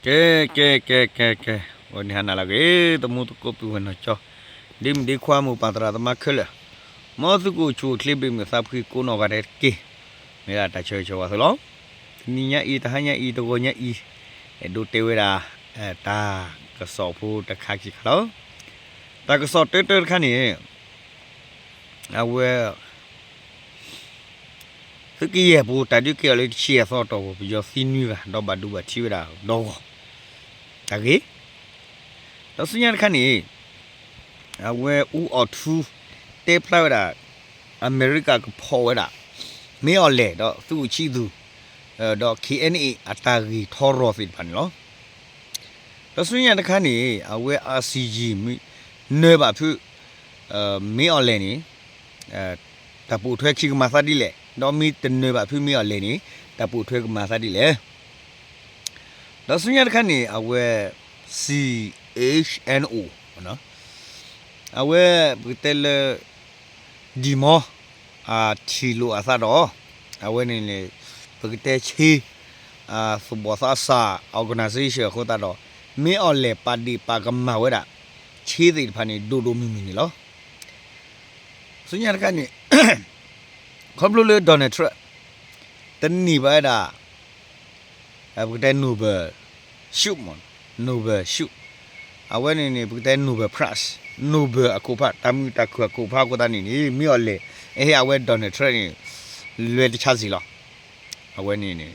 ကဲ ကဲ ကဲ ကဲ ကဲ, ဂီၤနံၤဟါနၤလၢအဂ့ၤ သမူသကိးပုၢ်ဝဲၢ်နီၢ်ကၠီ, ဒ့မုၣ်ဒ့ခွါ မိၢ်ပၢ်သရၣ်သမါခဲလၢာ်, မ်သုကအိၣ်ဆူၣ်အိၣ်ချ့ ဘ့ၣ်မုာ်သးဖှံကိးနီၢ်ဂၤဒဲးတက့ၢ်. မ့ၢ်ဒၣ်တၢ်ဆၢဂ့ၤဆၢဝါသုလီၤ. တနံၤညါအံၤ တဟါညါအံၤ တဂီၤညါအံၤ, အဲၣ်ဒိးတဲဝဲဒၣ် တၢ်ကစီၣ်ဖိတခါခံခါလီၤ. တၢ်ကစီၣ်တၢတၢတခါန့ၣ် အဝဲ သုးက့ယဲၢ်ပူၤ တၢ်ဒုးကဲထီၣ်လၢတဆံယဲၢ်သီအတီၢ်ပူၤ ပယီၤသံနွံဂၤ ဒီးဘၣ်ဒိဘၣ်ထံးဝဲဒၣ်ဒီဂီၢ် တၢ်ဂ့ၢ်. ဒီးဆူညါတခါန့ၣ် အဝဲအူအီၣ်ထူ တဲဖျါဝဲဒၣ် အမဲရကၤကဖီၣ်ဝဲဒၣ် မ့ၢ်အီၤလဲၣ် ဒီးသုးခိၣ်ဆံသူး ဒီး ခ့ၣ်အဲၣ်အ့ၣ် အတၢ်ဂ့ၢ်ထီရီၤသ့ၣ်တဖၣ်န့ၣ်လီၤ. ဒီးဆူညါတခါန့ၣ် အဝဲ အၣ်စံယံၣ် မ့ၢ်နၢၤဘၣ်ဖုး မ့ၢ်အီၤလဲၣ်န့ၣ် တၢ်ပိာ်ထွဲခံကမၤသးဒ်လဲၣ်, ဒီးမ့ၢ်တနၢၤဘၣ်ဖုးမ့ၢ်အီၤလဲၣ်န့ၣ် တၢ်ပိာ်ထွဲကမၤသးဒ်လဲၣ်. ဒီးဆူညါတခါန့ၣ် အဝဲ စံၣ် H N O အဝဲ ပကတဲလၢ ဒံၣ်မီ အထံၣ်လိာ်အသးဒီး အဝဲန့ၣ်န့ၣ် ပကတဲဆ့ သူၣ်ဘီၣ်သးစၢ် organization အဃိသတးဒီး မ့ၢ်အီၤလဲၣ်ပာ်ဒ့ၣ်ပာ်ကမၣ်ဝဲဒၣ် ဆ့သ့ၣ်တဖၣ်န့ၣ် ဒိၣ်ဒိၣ်မုၢ်မုၢ်န့ၣ်လီၤ. ဆူညါတခါန့ၣ် ခီဖျိလၢ Donald Trump တန့ၢ်ဘၣ်ဝဲဒၣ် ပကတဲ Nobel ဆု မ့ၢ် Nobel ဆု အဝဲန့ၣ်န့ၣ် ပကတဲ Nobel Prize, Nobel အခိၣ်ဖး တၢ်မုာ်တၢ်ခုၣ်အခိၣ်ဖးအဃိသတးန့ၣ်န့ၣ် မ့ၢ်အီၤလဲၣ် အဟ့ၣ်အဝဲ Donald Trump န့ၣ် လွဲၢ်တဆါစ့ၢ်လီၤ. အဝဲန့ၣ်န့ၣ်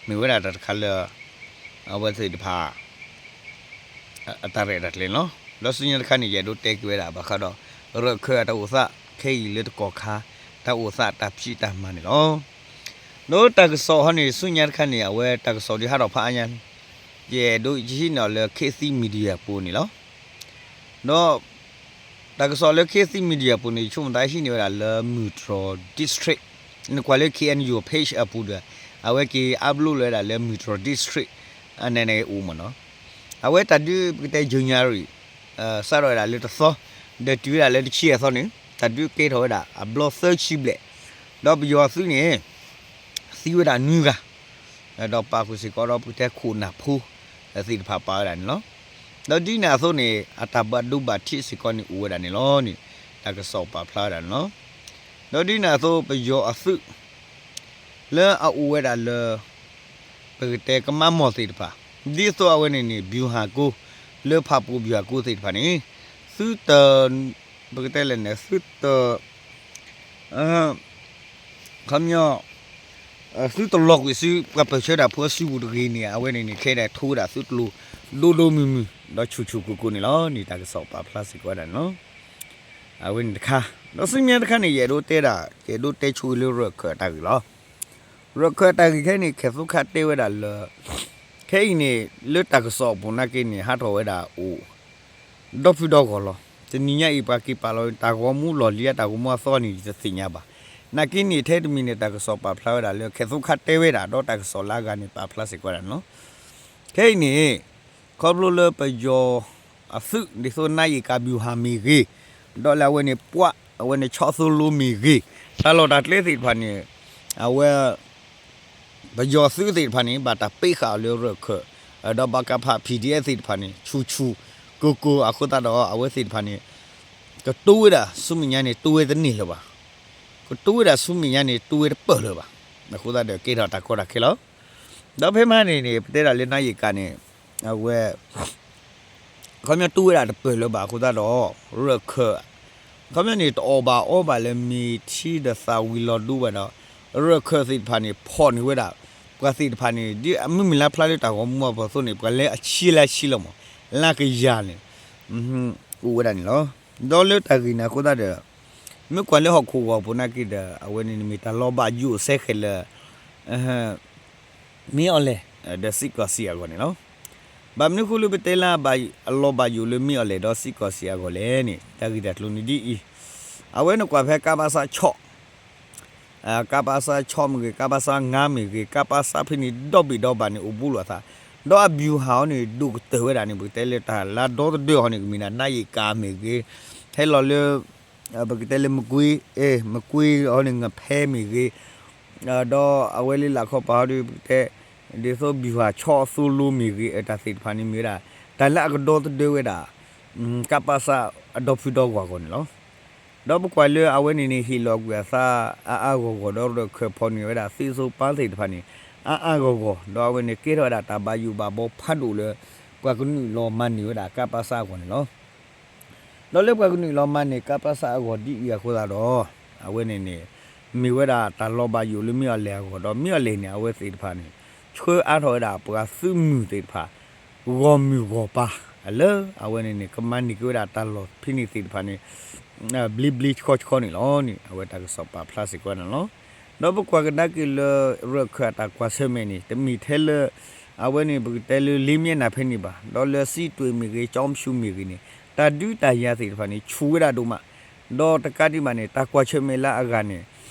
မ့ၢ်ဝဲဒၣ်တၢ်တခါလၢ အဝဲသ့ၣ်တဖၣ် အတၢ်ရဲၣ်တၢ်ကျဲၤန့ၣ်လီၤ. ဒီးဆူညါတခါန့ၣ် ယအဲၣ်ဒိးတဲက့ၤဝဲဒၣ်ဘၣ်ဃးဒီး ရၢၢ်ခၢၣ်အတၢ်အိၣ်သး ခဲအံၤလၢတကီၢ်ခါ တၢ်အိၣ်သးတၢ်ဖံးတၢ်မၤန့ၣ်လီၤ. ဒီးတၢ်ကစီၣ်ဟီန့ၣ် ဆူညါတခါန့ၣ် အဝဲတၢ်ကစီၣ်ဒုးဟးထီၣ်ဖးအါညါလံ, ယအဲၣ်ဒိးယဟံးန့ၢ်အီၤလၢ ခေတ်သစ် Media ပူၤန့ၣ်လီၤ. ဒီး တၢ်ကစီၣ်လၢ ခေတ်သစ် Media ပူၤန့ၣ် ယဆိကမိၣ်သးဟံးန့ၢ်ဝဲဒၣ်လၢ မုၢ်တြီၤ District, နကွၢ်လၢ K N U page အပူၤဒီး အဝဲက့ၤ upload လီၤဝဲဒၣ်လၢ မုၢ်တြီၤ District အန့ၣ်န့ၣ်အိၣ်မ့ၢ်နီၤ. အဝဲတၢ်ဒုးပကတဲ January စးထီၣ်ဝဲဒၣ်လၢတသီ ဒီးတုၤဝဲဒၣ်လၢတဆံယဲၢ်သီန့ၣ် တၢ်ဒုးကဲထီၣ်ဝဲဒၣ်အဘျီသၢဆံဘျဲၣ်, ဒီးပယီၤသုးန့ၣ် သံဝဲဒၣ်နွံဂၤ, ဒီးပာ်ဃုာ်စ့ၢ်ကီးဒီးပကတဲခိၣ်နၢ်ဖိသ့ၣ်တဖၣ်ပာ်ဝဲဒၣ်န့ၣ်လီၤ. ဒီးဒ်န့ၣ်အသိးန့ၣ် အတၢ်ဘၣ်ဒိဘၣ်ထံးစ့ၢ်ကီးန့ၣ်အိၣ်ဝဲဒၣ်န့ၣ်လီၤန့ၣ် တၢ်ကစီၣ်ပာ်ဖျါဝဲဒၣ်န့ၣ်လီၤ. ဒီးဒ်န့ၣ်အသိးပယီၤအသုး လၢအအိၣ်ဝဲဒၣ်လၢ ပကတဲကမၤမီၢ်သ့ၣ်တဖၣ် ဒ်သိးအဝဲန့ၣ်န့ၣ် ဗျူဟာကုန်း လၢဖၣ်ပူၤ ဗျူဟာကုန်း သ့ၣ်တဖၣ်န့ၣ် သုတ ပကတဲလဲၣ်န့ၣ် သုတ ခီပညီ သုတလီၤကွံာ်ဆူ ပှၤပၢၢ်ဆၢတၢ်ဖိအစုပူၤတဂ့ၤန့ၣ် အဝဲန့ၣ်န့ၣ် ခဲဒၣ်ထိဝဲဒၣ်သုတလိၤ ဒိၣ်ဒိၣ်မုၢ်မုၢ် ဒီးဆူၣ်ဆူၣ်ကိၢ်ကိၢ်န့ၣ်လီၤန့ၣ် တၢ်ကစီၣ်ပာ်ဖျါစ့ၢ်ကီးဝဲဒၣ်န့ၣ်လီၤ. အဝဲန့ၣ်တခါ, ဒီးဆူမဲာ်ညါတခါန့ၣ် ယအဲၣ်ဒိးတဲဒၣ် ယအဲၣ်ဒိးတဲဆိဝဲလၢရၢၢ်ခၢၣ်အတၢ်ဂ့ၢ်လီၤ. ရၢၢ်ခၢၣ်အတၢ်ဂ့ၢ်ခဲအံၤန့ၣ် ခဲသုခါတဲဝဲဒၣ်လၢ ခဲအံၤန့ၣ် လၢတၢ်ကစီၣ်အပူၤနာ်က့န့ၣ် ဟးထီၣ်ဝဲဒၣ်အိၣ် ဒီဖုဒီဂီၢ်လီၤ. တနံၤညါအံၤ ပှၤက့ၤပာ်လီၤတၢ်ဂီၤမူလီၢ်လံၤ တၢ်ဂီၤမူအသီန့ၣ် ယတသ့ၣ်ညါဘၣ်. နာ်က့န့ၣ် ထဲတမံၤန့ၣ် တၢ်ကစီၣ်ပာ်ဖျါဝဲဒၣ်လၢ ခဲသုခါတဲဝဲဒၣ် ဒီးတၢ်ကစီၣ်လၢအဂၤန့ၣ် ပာ်ဖျါစ့ၢ်ကီးဝဲဒၣ်န့ၣ်လီၤ. ခဲအံၤန့ၣ် ခီဖျိလၢပယီၤအသုး ဒ်သိးနါယံာ်ကၤ ဗျူဟာ မ့ၢ်ဂ့ၤ, ဒီးလၢအဝဲန့ၣ် ပှၤ အဝဲန့ၣ် ဆီသိလိ မ့ၢ်ဂ့ၤ, တၢ်လီၢ်တၢ်ကျဲသ့ၣ်တဖၣ်န့ၣ် အဝဲ ပယီၤသုးသ့ၣ်တဖၣ်န့ၣ် ဘၣ်တၢ်ပ့းဃာ်အီၤလၢရၢၢ်ခၢၣ်, ဒီးဘၣ်ကးဖး P D F သ့ၣ်တဖၣ်န့ၣ် ဆူၣ်ဆူၣ်ကိၢ်ကိၢ်အဃိသတးဒီး အဝဲသ့ၣ်တဖၣ်န့ၣ် ကတိၤဝဲဒၣ်ဆူမဲာ်ညါန့ၣ် တိၤဝဲတန့ၢ်လၢၤဘၣ်. ကတိၤဝဲဒၣ်ဆူမဲာ်ညါန့ၣ် တိၤဝဲတပၢၢ်လၢၤဘၣ်. အဃိသတးဒီး ကဲထီၣ်တၢ်ကီတၢ်ခဲလီၤ. ဒီးဖဲမဟါန့ၣ်န့ၣ် ပတဲဒၣ်လၢနါယံာ်ကၤန့ၣ် အဝဲ ခီပညီတိၤဝဲဒၣ်တပၢၢ်လၢၤဘၣ်အဃိသတးဒီး ရၢၢ်ခၢၣ် ခီပညီန့ၣ် တအီၣ်ဘၣ်အီဘၣ်လၢမ့ၢ်ထံဒီးသးဝံၤလီၤဒိဝဲဒီး ရၢၢ်ခၢၣ်သ့ၣ်တဖၣ်န့ၣ် ဖီၣ်န့ၢ်ဝဲဒၣ် ပှၤသ့ၣ်တဖၣ်န့ၣ် ဒ်အမုၢ်မုၢ်လါဖျါလၢတၢ်ဂီၤမူအပူၤအသိးန့ၣ် ပှၤလၢအဆံလၢဆံလီၤမး လၢကယၤန့ၣ် အိၣ်ဝဲဒၣ်န့ၣ်လီၤ. ဒီးလၢတၢ်ဂ့ၢ်န့ၣ်အဃိသတးဒီး မ့ၢ်ကွၢ်လၢဟီၣ်ခိၣ်ဂီၤပူၤနာ်က့ဒီး အဝဲန့ၣ်မ့ၢ်တၢ်လီၤဘၣ်ယိၣ်စဲဃဲၤလၢ မ့ၢ်အီၤလဲၣ် ဒီးစံးကီၢ်စံးအဂီၢ်န့ၣ်လီၤ. ဘၣ်မနုၤဃိလၢပတဲလၢအလီၤဘၣ်ယိၣ်လၢမ့ၢ်အီၤလဲၣ်ဒီးစံးကီၢ်စံးအဂီၢ်လဲၣ်န့ၣ် တၢ်ဂ့ၢ်တၢ်ကျိၤန့ၣ်ဒ်အံၤ, အဝဲနကွၢ်ဖဲ ကပစ ဆီၣ် ကပစ ဆီၣ်မ့ၢ်ဂ့ၤ, ကပစ ငါးမ့ၢ်ဂ့ၤ, ကပစ ဖဲန့ၣ်ဒီဘ့ၣ်ဒီဘၣ်န့ၣ် အိၣ်ဘူးလိာ်အသး, ဒီးအ ဗျူဟာ အီၤန့ၣ် ဒိၣ်ကတၢၢ်ဝဲဒၣ်န့ၣ် ပကတဲလၢတၢ်လၢဒီသဒၢအီၤန့ၣ် ကမ့ၢ်ဒၣ် နါယံာ်ကၤမ့ၢ်ဂ့ၤ, ဟဲလီၤလၢ ပကတဲလၢ မကွ့ မကွ့အီၤန့ၣ် ငဖဲမ့ၢ်ဂ့ၤ, ဒီးအဝဲလၢလာ်ခီပၤဟီဒီး ပကတဲ ဒ်သိးဘံၣ်ဟၣ်ဆီအသိလိမ့ၢ်ဂ့ၤ အတၢ်သ့ၣ်တဖၣ်န့ၣ်မ့ၢ်ဝဲဒၣ် တၢ်လၢအကဒီသဒၢဝဲဒၣ် ကပစ အဒီဖုဒီဂီၢ်အဂီၢ်န့ၣ်လီၤ. ဒီးပကွၢ်လၢအဝဲန့ၣ်န့ၣ် ဟ့ၣ်လီၤကွံာ်အသးအါအါဂီၢ်ဂီၢ် ဒီးရၢၢ်ခၢၣ်ဖီၣ်န့ၢ်ဝဲဒၣ်သ့စိပၢ်သ့ၣ်တဖၣ်န့ၣ် အါအါဂီၢ်ဂီၢ် ဒီးအဝဲန့ၣ်ကဲထီၣ်ဝဲဒၣ်တၢ်ဘၣ်ယိၣ်ဘၣ်ဘီဖးဒိၣ်လၢ ပှၤကနုာ်လီၤမၤန့ၢ်ဝဲဒၣ်ကပစအဂီၢ်န့ၣ်လီၤ. ဒီးလၢပှၤကနုာ်လီၤမၤန့ၢ်ကပစအဂီၢ်ဒ်အံၤအဃိသတးဒီး အဝဲန့ၣ်န့ၣ် မ့ၢ်ဝဲဒၣ်တၢ်လီၤဘၣ်ယိၣ်လၢမ့ၢ်အီၤလဲၣ်အဂီၢ် ဒီးမ့ၢ်အီၤလဲၣ်န့ၣ် အဝဲသ့ၣ်တဖၣ်န့ၣ် ဆှၢအါထီၣ်ဝဲဒၣ်ပှၤသုးမုၢ်သ့ၣ်တဖၣ် ဂီၢ်မုၢ်ဂီၢ်ပၤ လၢအဝဲန့ၣ်န့ၣ် ကမၤန့ၢ်က့ၤဝဲဒၣ်တၢ်လီၢ်ဖဲန့ၣ်သ့ၣ်တဖၣ်န့ၣ် ဘျ့ဘျ့ဆှီဆှီန့ၣ်လီၤန့ၣ် အဝဲတၢ်ကစီၣ်ပာ်ဖျါစ့ၢ်ကီးန့ၣ်လီၤ. ဒီးပကွၢ်ကဒါက့ၤလၢ ရၢၢ်ခၢၣ်အတၢ်ကွၢ်ဆၢၣ်မဲာ်န့ၣ် တမ့ၢ်ထဲလၢ အဝဲန့ၣ်ပကတဲလၢလ့မ့နၤဖဲန့ၣ်ဘၣ် ဒီးလၢစံးတွ့ၣ်မ့ၢ်ဂ့ၤ ကၠီမဆူၣ်မ့ၢ်ဂ့ၤန့ၣ် တၢ်ဒုးတၢ်ယၤသ့ၣ်တဖၣ်န့ၣ် ဆူၣ်ဝဲဒၣ်ဒိၣ်မး ဒီးတကးဒံးဘၣ်န့ၣ် တၢ်ကွၢ်ဆၢၣ်မဲာ်လၢအဂၤန့ၣ်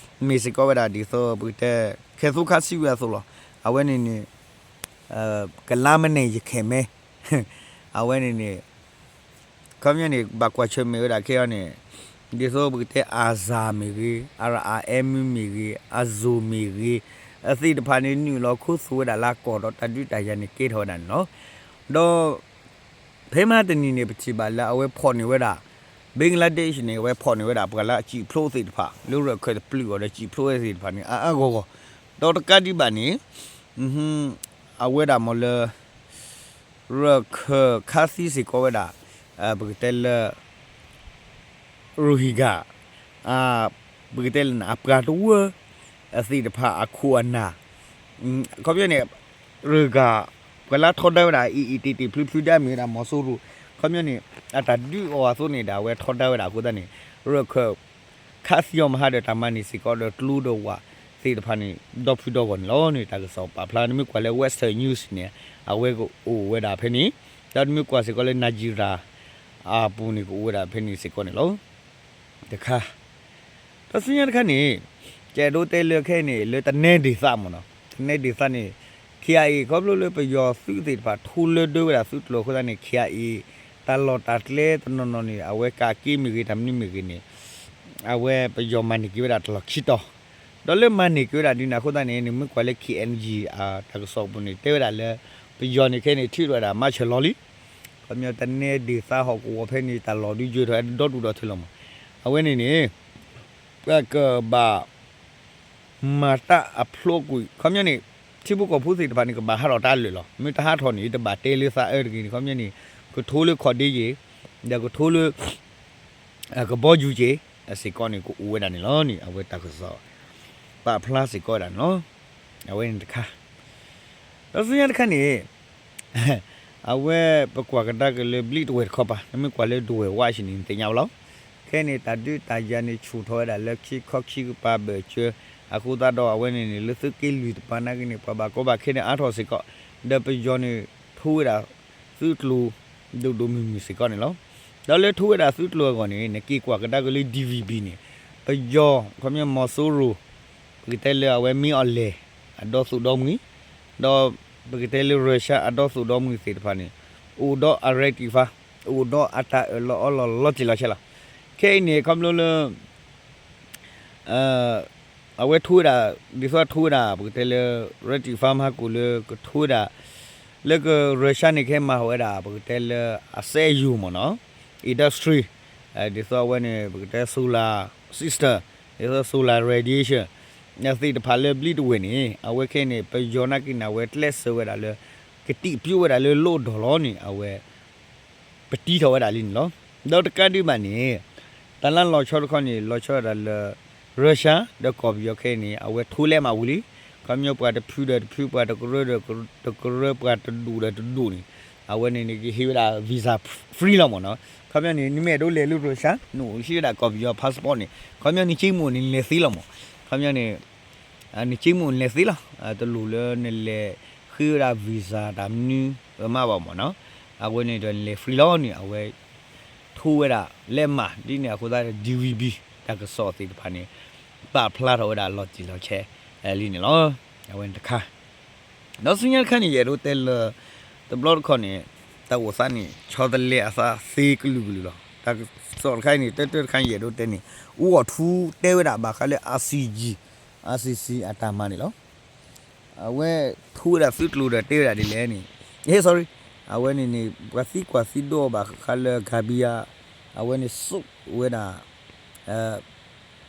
မ့ၢ်စ့ၢ်ကီးဝဲဒၣ်ဒ်သိးပကတဲ ခဲသူခါစံးဝဲအသိးလီၤ. အဝဲန့ၣ်န့ၣ် ကလါမဲန့ၣ် ယခဲမဲ အဝဲန့ၣ်န့ၣ် ခီပညီန့ၣ် ဘၣ်ကွၢ်ဆၢၣ်မဲာ်ဝဲဒၣ်ခဲအံၤန့ၣ် ဒ်သိးပကတဲ အၤစၣ်မ့ၢ်ဂ့ၤ အရအၣ်အဲမုၢ်မ့ၢ်ဂ့ၤ အဇိၣ်မ့ၢ်ဂ့ၤ အသ့ၣ်တဖၣ်န့ၣ် နုာ်လီၤခူသူၣ်ဝဲဒၣ်လၢကီၢ်ဒီးတၢ်ဒုးတၢ်ယၤန့ၣ်ကဲထီၣ်ဝဲဒၣ်န့ၣ်လီၤ. ဒီး ဖဲမဟါတနံၤန့ၣ် ပထံၣ်ဘၣ်လၢအဝဲဖီၣ်န့ၢ်ဝဲဒၣ် Bangladesh န့ၣ် အဝဲဖီၣ်န့ၢ်ဝဲဒၣ်ပှၤလၢအစံာ်ဖျိသ့ၣ်တဖၣ် လၢရၢၢ်ခၢၣ်တပျုာ်အီၤဒီးစံာ်ဖျိသ့ၣ်တဖၣ်န့ၣ် အါအါဂီၢ်ဂီၢ် ဒီးတကးဒံးဘၣ်န့ၣ် အဝဲဒၣ်မ့ၢ်လၢ ရၢၢ်ခၢၣ်ခါသံစ့ၢ်ကီးဝဲဒၣ် ပကတဲလၢ Rohingya ပကတဲလၢအပှၤတဝၢ အသ့ၣ်တဖၣ်အခိၣ်အနၢ် ခီပညီန့ၣ် Rohingya ပှၤလၢထီဒါဝဲဒၣ်အံၤအံၤတ့ၢ်တ့ၢ်ဖျုဖျုဒၣ်မ့ၢ်ဝဲဒၣ်မီၤစိရိၤ ခီပညီန့ၣ် အတၢ်ဒုးအီၤအသိးန့ၣ်ဒီး အဝဲထီဒါဝဲဒၣ်အဃိသတးန့ၣ် ရၢၢ်ခၢၣ် ခးသံအီၤမဟါဒီးတၢ်မၤန့ၢ်စ့ၢ်ကီးဒီးကျိဒီးဝၣ်သ့ၣ်တဖၣ်န့ၣ် ဒီဖုဒီဂီၢ်န့ၣ်လီၤန့ၣ် တၢ်ကစီၣ်ပာ်ဖျါ နမ့ၢ်ကွၢ်လၢ Western News န့ၣ် အဝဲကအိၣ်ဝဲဒၣ်ဖဲန့ၣ် ဒီးနမ့ၢ်ကွၢ်စ့ၢ်ကီးလၢ Nigeria အပူၤန့ၣ် ကအိၣ်ဝဲဒၣ်ဖဲန့ၣ်စ့ၢ်ကီးန့ၣ်လီၤ. တခါ ဒီးဆူညါတခါန့ၣ် ကအဲၣ်ဒိးတဲလၢခဲအံၤန့ၣ် လၢတနဲဒ့ၣ်သးမ့ၢ်နီၤ တနဲဒ့ၣ်သးန့ၣ် ခ့အံၤ ခီဖျိလၢပယီၤသုးသ့ၣ်တဖၣ် ထိလၢဒၢဝဲဒၣ်သုးကျိၤအဃိသတးန့ၣ် ခ့အံၤ တၢ်လီၢ်တၢ်ကျဲတနီၤနီၤန့ၣ် အဝဲကးက့မ့ၢ်ဂ့ၤ တၢ်မနုၤမ့ၢ်ဂ့ၤန့ၣ် အဝဲပယီၤမၤန့ၢ်က့ၤဝဲဒၣ်တလီၢ်ခံတီၤ ဒီးလၢမၤန့ၢ်က့ၤဝဲဒၣ်ဒ်န့ၣ်အဃိသတးန့ၣ် နမ့ၢ်ကွၢ်လၢ ခ့အဲၣ်အၣ်ယူၣ် အတၢ်ကစီၣ်ပူၤန့ၣ် တဲဝဲဒၣ်လၢ ပယီၤန့ၣ်ခဲအံၤန့ၣ် ထုးထီၣ်ဝဲဒၣ်မၤဆၢၣ်လီၤလံ ခီပညီတနဲဒ့ၣ်သးဟီၣ်ကဝီၤဖဲန့ၣ် တၢ်လီၢ်ဒုးယၢၤထီၣ်ဒီဒူၣ်ဒီထၢလီၤမး အဝဲန့ၣ်န့ၣ် ပကဘၣ် မၤတၢ်အဖျိအကွံာ် ခီပညီန့ၣ် ထံဖိကီၢ်ဖိသ့ၣ်တဖၣ်န့ၣ် ကဘၣ်ဟးထီၣ်တၢ်လၢာ်လီၤ. မ့ၢ်တဟးထီၣ်န့ၣ် တဘၣ်တဲလၢသးအၢတဂ့ၤန့ၣ် ခီပညီန့ၣ် ကထိလၢခီၣ်ဒ့ယ့ၣ် ဒီးကထိလၢ ကဘီယူၤက့ၤ အစ့ၢ်ကီးန့ၣ် ကအိၣ်ဝဲဒၣ်န့ၣ်လီၤန့ၣ် အဝဲတၢ်ကစီၣ် ပာ်ဖျါစ့ၢ်ကီးဝဲဒၣ်န့ၣ်လီၤ. အဝဲန့ၣ်တခါ ဒီးဆူညါတခါန့ၣ် အဝဲပကွၢ်ကဒါက့ၤလၢဘျံးတဝဲၢ်တခီပၤ နမ့ၢ်ကွၢ်လၢဒဝဲၢ်ဝါဆံးန့ၣ် နသ့ၣ်ညါဝဲလီၤ. ခဲအံၤန့ၣ် တၢ်ဒုးတၢ်ယၤန့ၣ် ဆူၣ်ထီၣ်ဝဲဒၣ်လၢခံခီခံကပၤဘၢၣ်စၢၤ အဃိသတးဒီးအဝဲန့ၣ်န့ၣ် လၢသုးက့လွံၢ်တပၤနာ်က့န့ၣ် ပှၤဘၣ်ကီဘၣ်ခဲန့ၣ် အါထီၣ်စ့ၢ်ကီး ဒီးပယီၤန့ၣ် ထိဝဲဒၣ် သုးကျိၤ ဒိၣ်ဒိၣ်မုၢ်မုၢ်စ့ၢ်ကီးန့ၣ်လီၤ. ဒီးလၢထိဝဲဒၣ်သုးကျိၤအဂီၢ်န့ၣ် နက့ၤကွၢ်ကဒါက့ၤလၢ DVB န့ၣ် ပယီၤ ခီပညီမီၤစိရိၤ ပကတဲလၢအဝဲမ့ၢ်အီၤလဲၣ် အဒီသိၣ်ဒီမှံၤ ဒီးပကတဲလၢ Russia အဒီသိၣ်ဒီမှံၤသ့ၣ်တဖၣ်န့ၣ် အိၣ်ဒီးအ rectify အိၣ်ဒီးအတၢ်အၢၣ်လီၤအီလီၤလီၤတံၢ်လီၤဆဲးလီၤ. ခဲအံၤန့ၣ် ခီဖျိလၢ အဝဲထိဝဲဒၣ် ဒ်သိးထိဝဲဒၣ် ပကတဲလၢ rectify မၤဟးကိာ်လၢကထိဝဲဒၣ် လၢက Russia န့ၣ် ကဟဲမၤဟးဝဲဒၣ် ပကတဲလၢအစက်ရုံမ့ၢ်နီၤ industry ဒ်သိးအဝဲန့ၣ် ပကတဲ solar system ဒ်သိး solar radiation သ့ၣ်တဖၣ်လၢဘျံးတဝဲၢ်န့ၣ် အဝဲခဲအံၤန့ၣ် ပယီၤနာ်က့န့ၣ် အဝဲကျဲးစၢးဝဲဒၣ်လၢ ကတံာ်ပျိဝဲဒၣ်လၢ လိၣ်ဒီၢ်လီၤန့ၣ် အဝဲ ပတံထီၣ်ဝဲဒၣ်လံန့ၣ်လီၤ. ဒီးတကးဒံးဘၣ်န့ၣ် တၢ်လၢလီၤဆီတခီန့ၣ် လီၤဆီဝဲဒၣ်လၢ Russia ဒီးကီၢ်ပယီၤခဲအံၤန့ၣ် အဝဲထိလဲးမးဝံၤလံ. ခီပညီပှၤတဖုဒီးတဖု ပှၤတကရၢဒီးတကရၢ ပှၤတဒူၣ်ဒီးတဒူၣ်န့ၣ် အဝဲန့ၣ်န့ၣ် ကဟ့ၣ်ဝဲဒၣ် visa free လီၤမ့ၢ်နီၤ. ခီပညီန့ၣ် နမ့ၢ်အဲၣ်ဒိးလဲၤလၢ Russia နအိၣ်ဟံးဝဲဒၣ်ကီၢ်ပယီၤ passport န့ၣ် ခီပညီနက့မ့ၢ်အိၣ်န့ၣ် နလဲၤသ့လီၤမ့ၢ်. ခီပညီန့ၣ် နက့မ့ၢ်အိၣ်နလဲၤသ့လီၤ. တလိၣ်လၢနလဲၤဃ့ဝဲဒၣ် visa တၢ်မနုၤမးဘၣ်မ့ၢ်နီၤ. အဝဲန့ၣ်ဒီးနလဲၤ free လီၤန့ၣ် အဝဲ ထိဝဲဒၣ်လဲးမး ဒ်န့ၣ်အဃိသတးဒီး DVB တၢ်ကစီၣ်သ့ၣ်တဖၣ်န့ၣ် ပာ်ဖျါထီၣ်ဝဲဒၣ်လီၤတံၢ်လီၤဆဲးလံန့ၣ်လီၤ. အဝဲန့ၣ်တခါ ဒီးဆူညါတခါန့ၣ် ယအဲၣ်ဒိးတဲလၢ တဘျီတခီၣ်န့ၣ် တၢ်အိၣ်သးန့ၣ် ဆီတလဲအသးသ့ကလုာ်ကလုာ်လီၤ. တၢ်ကစီၣ်တခါအံၤန့ၣ် တၢတၢတခါန့ၣ် ယအဲၣ်ဒိးတဲန့ၣ် အူအီၣ်ထူတဲဝဲဒၣ်ဘၣ်ဃးလၢ ICJ ICC အတၢ်မၤန့ၣ်လီၤ. အဝဲထူဝဲဒၣ်သုးကျိၤဒီးတဲဝဲဒၣ်ဒ်လဲၣ်န့ၣ်, ဟ့ sorry, အဝဲန့ၣ်န့ၣ် ပှၤသံကွၢ်သံဒိးဘၣ်ဃးလၢ Gambia အဝဲန့ၣ် စူးဝဲဒၣ်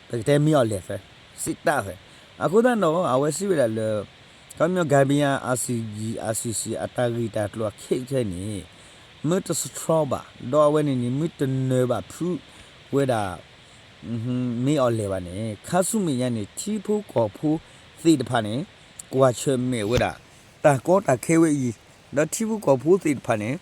ပကတဲမ့ၢ်အီၤလဲၣ်သၢ စံးတၢ်သၢ, အဃိသတးဒီး အဝဲစံးဝဲဒၣ်လၢ ခီပညီ Gambia ICJ ICC အတၢ်ဂ့ၢ်တၢ်ကျိၤအခဲခဲန့ၣ် မ့ၢ်တစထြီဘၣ် ဒီးအဝဲန့ၣ်န့ၣ် မ့ၢ်တနၢၤဘၣ်ဖုးဝဲဒၣ် မ့ၢ်အီၤလဲၣ်ဘၣ်န့ၣ် ခါဆူမဲာ်ညါန့ၣ် ထံဖိကီၢ်ဖိသ့ၣ်တဖၣ်န့ၣ် ကွၢ်ဆၢၣ်မဲာ်ဝဲဒၣ် တၢ်ကီတၢ်ခဲဝဲအံၤ, ဒီးထံဖိကီၢ်ဖိသ့ၣ်တဖၣ်န့ၣ်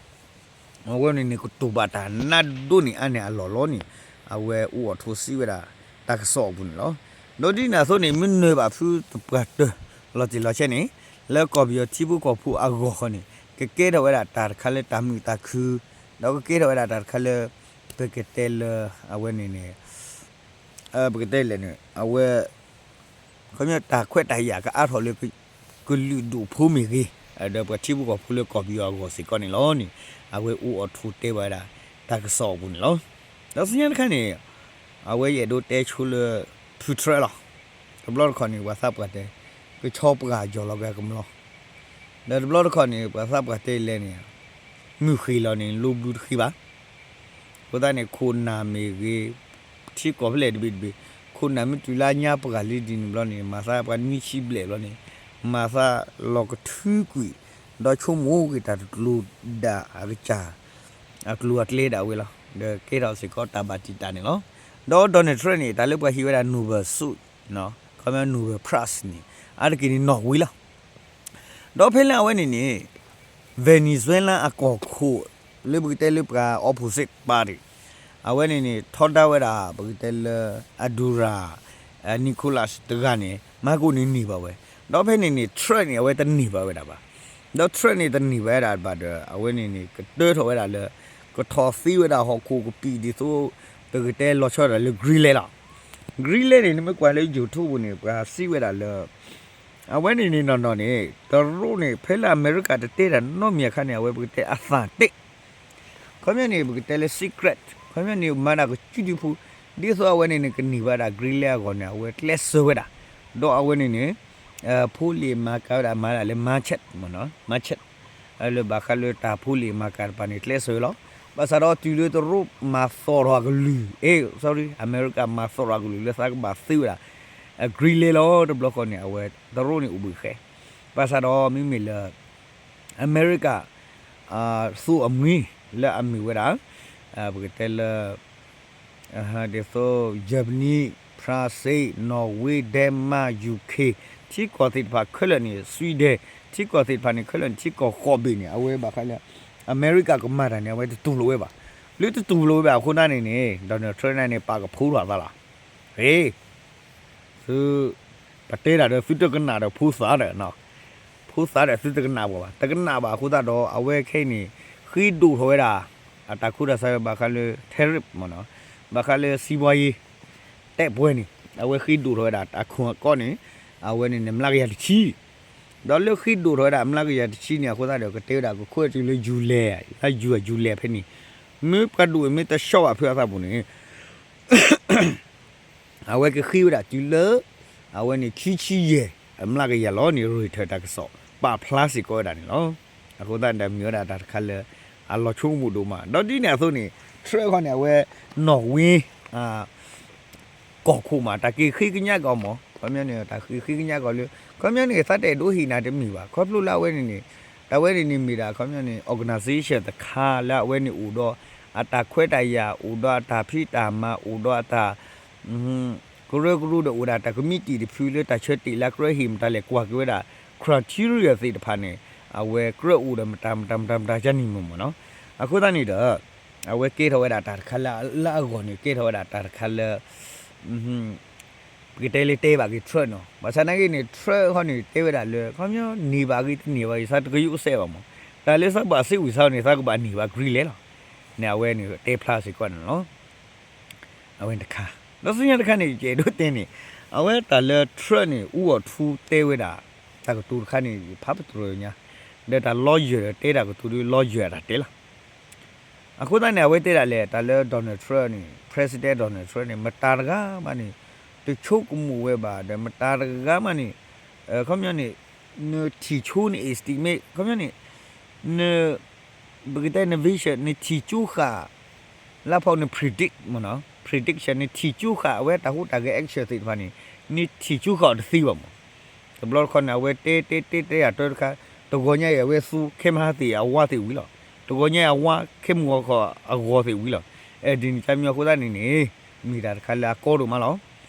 အဝဲန့ၣ်န့ၣ် ကတူၢ်ဘၣ်တၢ်နးဒိၣ်န့ၢ်အါန့ၢ်အလီၢ်လီၤန့ၣ် အဝဲအိၣ်အိၣ်ထူစံးဝဲဒၣ် တၢ်ကစီၣ်အပူၤန့ၣ်လီၤ. ဒီးဒ်န့ၣ်အသိးန့ၣ် မ့ၢ်နၢၤဘၣ်ဖုးတပှၢ်တၢၢ် လီၤတံၢ်လီၤဆဲးန့ၣ် လၢကီၢ်ပယီၤထံဖိကီၢ်ဖိအဂီၢ်ဃီန့ၣ် ကကဲထီၣ်ဝဲဒၣ်တၢ်တခါလၢတၢ်မုာ်တၢ်ခု, ဒီးကကဲထီၣ်ဝဲဒၣ်တၢ်တခါလၢ ပကတဲလၢ အဝဲန့ၣ်န့ၣ် အဝဲ ခီပညီတၢ်ခွဲးတၢ်ယာ်ကအါထီၣ်လၢ ကလုာ်ဒူၣ်ဖိမ့ၢ်ဂ့ၤ, ဒီးပှၤထံဖိကီၢ်ဖိလၢကီၢ်ပယီၤအဂီၢ်စ့ၢ်ကီးန့ၣ်လီၤန့ၣ် အဝဲအိၣ်အိၣ်ထူတဲဘၣ်ဝဲဒၣ် တၢ်ကစီၣ်အပူၤန့ၣ်လီၤ. ဒီးဆူညါတခါန့ၣ် အဝဲယအဲၣ်ဒိးတဲဆိလၢ ဖုထြၢလီၤ. တဘျီတခီၣ်န့ၣ် ပှၤသးပှၢ်တဲ ကဆီပှၢ်ကၠီၤလီၤက့ၤကမျီ, ဒီးတဘျီတခီၣ်န့ၣ် ပှၤသးပှၢ်တဲလဲၣ်န့ၣ် မုၢ်ဃ့ၢ်လီၤန့ၣ် လိဘျုးတဃ့ဘၣ်. အဃိသတးန့ၣ် ခိၣ်နၢ်မ့ၢ်ဂ့ၤ, ထံကီၢ်ဖဲလဲၣ်တဘ့ၣ်တဘ့ၣ် ခိၣ်နၢ်မ့ၢ်တုၤလၢညါပှၢ်လံဒ်န့ၣ်ဘျီန့ၣ် မၤသးပှၤနွံဆံဘျဲၣ်ဘျီန့ၣ် မၤသးလီၤကထုကွံာ် ဒီးဆိကမိၣ်က့ၤတၢ်တကျိၤဒၣ်အကစၢ် အကျိၤအကျဲဒၣ်ဝဲလီၤ. ဒီးကဲထီၣ်စ့ၢ်ကီးတၢ်ဘၣ်တံာ်တာ်န့ၣ်လီၤ. ဒီး Donald Trump န့ၣ် တၢ်လၢပှၤဟ့ၣ်ဝဲဒၣ် Nobel ဆု, ခီပညီ Nobel Prize န့ၣ် အါတက့ၢ်န့ၣ်နီၣ်ဝံၤလီၤ. ဒီးဖဲလၢအဝဲန့ၣ်န့ၣ် Venezuela အကီၢ်ခိၣ် လၢပကတဲလၢပှၤ opposite party အဝဲန့ၣ်န့ၣ် ထီဒါဝဲဒၣ် ပကတဲလၢ Maduro, Nicolas တဂၤန့ၣ် Maduro န့ၣ်န့ၢ်ဘၣ်ဝဲ, ဒီးဖဲန့ၣ်န့ၣ် Trump န့ၣ် အဝဲတန့ၢ်ဘၣ်ဝဲဒၣ်ဘၣ်. ဒီး Trump န့ၣ် တန့ၢ်ဘၣ်ဝဲဒၣ်ဘၣ်ဒီး အဝဲန့ၣ်န့ၣ် ကတၢထီၣ်ဝဲဒၣ်လၢ ကထီၣ်သ့ဝဲဒၣ်ဟီၣ်ခိၣ်ကပံာ်ဒ်သိး ပကတဲလီၤဆီဒၣ်လၢ Greenland လီၤ. Greenland န့ၣ် နမ့ၢ်ကွၢ်လၢ YouTube ပူၤန့ၣ် ပှၤစံးဝဲဒၣ်လၢ အဝဲန့ၣ်န့ၣ်နီၢ်နီၢ်န့ၣ် တရူးန့ၣ် ဖဲလၢအမဲရကၤတတဲတၢ်နီတမံၤအခါန့ၣ် အဝဲပကတဲအသးတဲာ် ခီပညီန့ၣ် ပကတဲလၢ secret ခီပညီန့ၣ် မၤဒၣ်ကစုဒုဖိ ဒ်သိးအဝဲန့ၣ်န့ၣ် ကန့ၢ်ဘၣ်ဒၣ် Greenland အဂီၢ်န့ၣ် အဝဲကျဲးစၢးဝဲဒၣ်, ဒီးအဝဲန့ၣ်န့ၣ် ဖိလံၤမၤကၤဝဲဒၣ် မၤဒၣ်လၢ merchant မ့ၢ်နီၤ merchant လၢဘၣ်ဃးလၢတၢ်ဖိလံၤမၤကၤတဖၣ်န့ၣ် ကျဲးစၢးဝဲလီၤ. ဘၣ်ဆၣ်ဒီးတုၤလၢတရူးမၤသီၣ်ထီၣ်အကလုၢ်, အ့ sorry အမဲရကၤမၤသီၣ်ထီၣ်အကလုၢ်လၢသးကဘၣ်သ့ဝဲဒၣ် Greenland လီၤ. တဘျီဃီန့ၣ် အဝဲတရူးန့ၣ်အိၣ်ဘှံးဃဲ, ဘၣ်ဆၣ်ဒီးမ့မ့ၢ်လၢ အမဲရကၤ သူအမွှံ လၢအမ့ၢ်ဝဲဒၣ် ပကတဲလၢ ဒ်သိး Germany, France, Norway, Denmark, UK ထံကီၢ်သ့ၣ်တဖၣ် ခဲလၢာ်န့ၣ် Sweden ထံကီၢ်သ့ၣ်တဖၣ်န့ၣ် ခဲလၢာ်န့ၣ် ထံကီၢ်ဃိးဘ့ၣ်န့ၣ် အဝဲဘၣ်ဃးလၢ အမဲရကၤကမၤတၢ်န့ၣ် အဝဲတတူၢ်လိာ်ဝဲဘၣ်. လၢတတူၢ်လိာ်ဝဲဘၣ်အဃိသတးန့ၣ်န့ၣ် Donald Trump န့ၣ်န့ၣ် ပာ်ကဖိထီၣ်အသးလီၤ. ဟ့ၣ် သု ပတဲတၢ်ဒီးသုတကနၣ်ဒီးဖိသၣ်ဒီး ဖိသၣ်ဒီးသုတကနၣ်ဘၣ်ဘၣ်, တကနၣ်ဘၣ်အဃိသတးဒီး အဝဲခဲအံၤန့ၣ် ဃ့ဒိၣ်ထီၣ်ဝဲဒၣ် အတၢ်ခိတၢ်ဆးဘၣ်ဃးလၢ tariff မ့ၢ်နီၤ, ဘၣ်ဃးလၢ စီးပွားရေး တဲပှဲၤန့ၣ် အဝဲဃ့ဒိၣ်ထီၣ်ဝဲဒၣ် အခိၣ်အကီၢ်န့ၣ် အဝဲန့ၣ်န့ၣ် မျးကယၤတဆံ ဒီးလၢဃ့ဒိၣ်ထီၣ်ဝဲဒၣ် မျးကယၤတဆံန့ၣ် အဃိသတးဒီး ကတဲဝဲဒၣ်ကခိၣ်တုၤလၢ July လါ June July ဖဲန့ၣ် မ့ၢ်ပှၤဒိၣ်မ့ၢ်တဆှီဘၣ်ဖဲအသးပူၤန့ၣ် အဝဲကဃ့ဝဲဒၣ်တုၤလၢ အဝဲန့ၣ် ခံဆံယဲၢ် အမျးကယၤလီၤန့ၣ် Reuters တၢ်ကစီၣ် ပာ်ဖျါစ့ၢ်ကီးဝဲဒၣ်န့ၣ်လီၤ. အဃိသတးန့ၣ်ဒီးမ့ၢ်ဝဲဒၣ်တၢ်တခါလၢ အလီၤဆိကမိၣ်ဒိၣ်မး ဒီးဒ်န့ၣ်အသိးန့ၣ် Trump ခီန့ၣ် အဝဲ နီၣ်ဝ့ ကီၢ်ခိၣ်မး တၢ်က့ၤဃ့ကညးကီးမး ခီပညီန့ၣ် တၢ်ဃ့ကညးကီးလၢ ခီပညီန့ၣ် သးတအဲၣ်ဒိးဟ့ၣ်နၤတမ့ၢ်ဘၣ် ခီဖျိလၢအဝဲန့ၣ်န့ၣ် တၢ်ဝဲန့ၣ်န့ၣ်မ့ၢ်ဒၣ် ခီပညီန့ၣ် organization တခါလၢအဝဲန့ၣ်အိၣ်ဒီး အတၢ်ခွဲးတၢ်ယာ် အိၣ်ဒီးအတၢ်ဖံးတၢ်မၤ အိၣ်ဒီးအတၢ် ကရၢကရိဒီးအိၣ်ဒၣ်တၢ်ကမံးတံာ်တဖုလၢတၢ်ဆၢတဲာ်လၢကြၢးဟ့ၣ်မတၤလဲၣ်ကွၢ်က့ၤဝဲဒၣ် criteria သ့ၣ်တဖၣ်န့ၣ် အဝဲကြၢးအိၣ်ဒီးမတၤမတၤမတၤမတၤကန့ၣ်မ့ၢ်မ့ၢ်နီၤ အဃိသတးန့ၣ်ဒီး အဝဲကဲထီၣ်ဝဲဒၣ်တၢ်တခါလၢ လၢအဂီၢ်န့ၣ် ကဲထီၣ်ဝဲဒၣ်တၢ်တခါလၢ ပကတဲလၢတဲဘၣ်က့ၤ Trump နီၤ ဘၣ်ဆၣ်နာ်က့န့ၣ် Trump ခီန့ၣ် တဲဝဲဒၣ်လၢ ခီပညီန့ၢ်ဘၣ်ဂ့ၤတန့ၢ်ဘၣ်ဂ့ၤ သးတကယိးစဲးဘၣ်မး တၢ်လၢသးဘၣ်စံးဝံၤသးန့ၣ် သးကဘၣ်န့ၢ်ဘၣ် Greenland လီၤ န့ၣ် အဝဲန့ၣ်တဲဖျါစ့ၢ်ကီးန့ၣ်လီၤ အဝဲတခါ ဒီးဆူညါတခါန့ၣ် ယအဲၣ်ဒိးတဲန့ၣ် အဝဲတၢ်လၢ Trump န့ၣ် အူအီၣ်ထူတဲဝဲဒၣ် တၢ်ကတိၤတခါန့ၣ် ဖးပတြၢၤညါ ဒီးတၢ် lawyer ဒီးတဲတၢ်ကတိၤဒီး lawyer တၢ်တဲလီၤ အဃိသတးန့ၣ် အဝဲတဲဒၣ်လဲာ် တၢ်လၢ Donald Trump န့ၣ် President Donald Trump န့ၣ် မတၤတဂၤမးန့ၣ် တဆိကမိၣ်ဝဲဘၣ် ဒီးမတၤတဂၤမးန့ၣ် ခီပညီန့ၣ် နထံၣ်ဆိန estimate ခီပညီန့ၣ် န ပကတဲန vision နထံၣ်ကၠိဃာ် လၢဖီန predict မ့ၢ်နီၤ prediction နထံၣ်ကၠိဃာ်အဝဲတၢ်ဟူးတၢ်ဂဲၤ action သ့ၣ်တဖၣ်န့ၣ် နထံၣ်ကၠိဃာ်အီၤတသ့ဘၣ်မ့ၢ် တဘျီတခီန့ၣ် အဝဲတဲတဲတဲတဲအတၢတခါ တဂီၤညါအံၤအဝဲသူခဲမဟါသ့ၣ်အဝါသ့ၣ်ဝံၤလီၤ. တဂီၤညါအံၤအဝါခဲမုၢ်ဂီၤခီအဂီၤသ့ၣ်ဝံၤလီၤ. အဲဒ်န့ၣ်တၢ်မံၤအဃိသတးန့ၣ်န့ၣ် မ့ၢ်တၢ်တခါလၢအကီဒိၣ်မးလီၤ.